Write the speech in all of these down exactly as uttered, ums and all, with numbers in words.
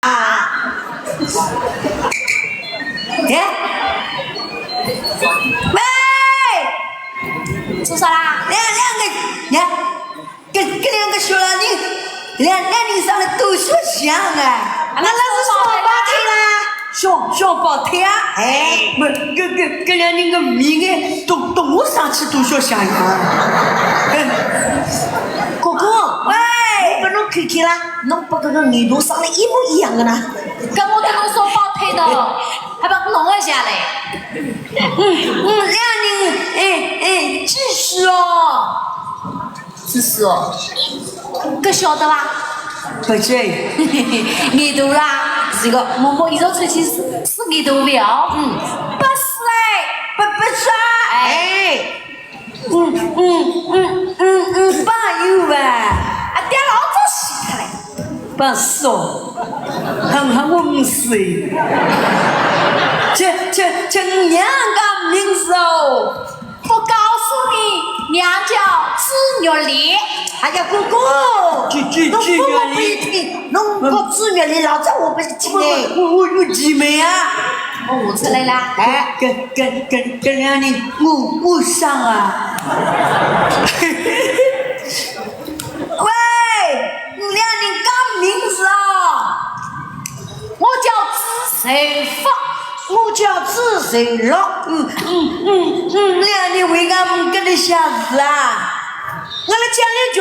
啊？哎？喂！做啥啦？两，两个，两，搿，搿两个小老人，两，两人生得多相像啊！啊，那是双胞胎啦。双，双胞胎啊？哎。不，搿，搿，搿两人个面眼，同，同我生起多相像呀。哎。哥哥，喂。我拨侬看看啦，侬拨搿个眼睛生得一模一样的呢。 搿我搭侬双胞胎呢，还帮我弄一下嘞。嗯，嗯，两人，哎，哎，几岁哦？几岁哦？搿晓得伐？勿晓得。眼大啦，是个，摸摸伊说出去是，是眼大勿要？嗯。八岁嘞。八，八岁啊？哎。 嗯，嗯，嗯，嗯，嗯，朋友啊。啊，爹老早死脱了。八岁，还，还我五岁。叫，叫，叫娘个名字哦。不告诉你，娘叫朱玉莲。哎呀，哥哥，朱，朱，侬不，朱玉莲。不，不一定，侬讲朱玉莲，老早我不是听的。我，我，我，我姐妹啊。我悟出来了。哎。搿，搿，搿，搿两人，我，我想啊。 喂，你两人讲名字啊？我叫朱瑞福。我叫朱瑞乐。嗯，嗯，嗯，嗯，两人为啥勿跟你相识啊？我们家里穷，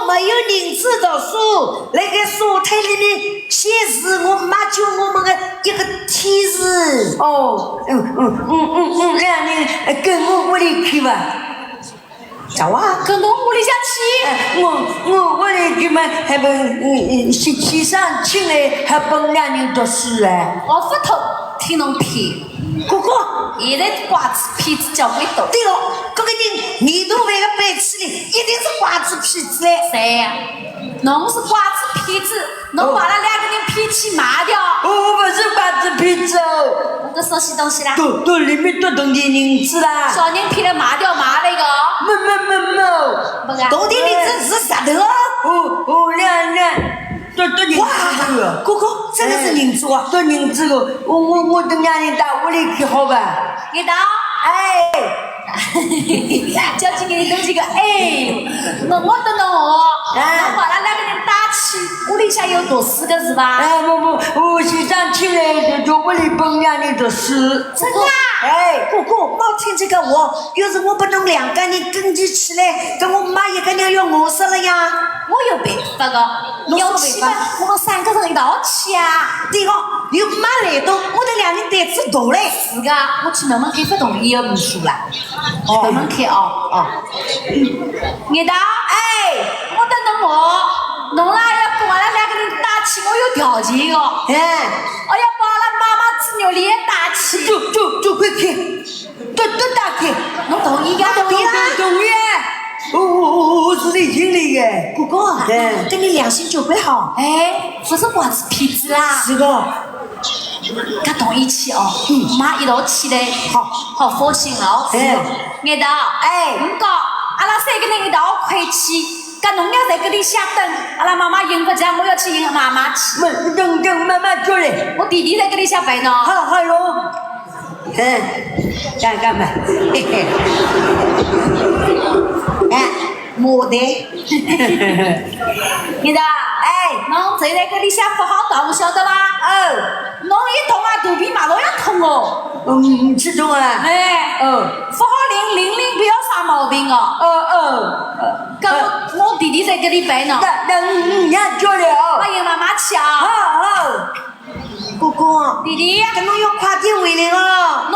没有银子读书，辣该书台里面写字，我妈教我们个一个天字。哦，嗯，嗯，嗯，嗯，嗯，两人，呃，跟我屋里去吧。 走啊。跟侬屋里向去？哎，我，我屋里去嘛，还拨，嗯，嗯，先，先生请来，还拨两人读书哎。我勿偷听侬骗。哥哥。现在瓜子骗子交关多。对哦，搿个人年度饭个背后里，一定是瓜子骗子嘞。谁呀？侬是瓜子骗子，侬把那两个人骗去卖掉。哦，我不是瓜子骗子哦。我个啥西东西啦？都，都里面都铜钿银子啦。小人骗了卖掉卖了一个。没，没，没，没。 不啊。铜钿银子是啥的哦？哦，哦，两，两，都，都银子哇，哥哥，真的是银子啊。都银子哦，我，我，我等两人到屋里去好吧？一道。哎。叫几个人都这个，哎，我，我等等哦。哎。我把那两个人带去，屋里向有读书的是吧？哎，我，我，我先生请来就，就屋里帮两人读书。真的啊？哎。哥哥，我听这个我 要是我不弄两个人跟你起来，跟我妈一个人要饿死了呀。我有办法的，侬有办法？要去嘛，我们三个人一道去啊。对哦，有妈来的，我等两人胆子大嘞。是的，我去问问看，不同意要不说了。哦。问问看哦。哦。嗯。你的？哎。我等等我，侬啦要跟我那两个人打起，我有条件哦。哎。我要把那妈妈子女连打起。就，就，就快去。 都，都打开。侬同意呀？同意啦。同意，同意。我，我，我，我是你心里的。哥哥啊，哎。跟你良心交关好。哎，不是瓜子骗子啦。是的。搿同意去哦，嗯。妈一道去嘞。好。好，放心了哦。哎。是的。哎，到，哎。我讲，阿拉三个人一道快去，搿侬要在搿里向等，阿拉妈妈引勿着，我要去引妈妈去。没，等，等妈妈出来。我弟弟在搿里向陪侬。好，好哟。 哎，干，干嘛？哎，没得。你的，哎。侬坐在搿里向勿好动，晓得伐？哦。侬一动啊，肚皮马上要痛哦。嗯，吃中啊。哎。哦。勿好领，领，领勿要啥毛病哦。哦，哦。搿我，我弟弟在搿里陪侬。那，那，嗯，嗯，那就了。欢迎妈妈去啊。好，好。 哥哥，弟弟，搿侬要快点回来哦。侬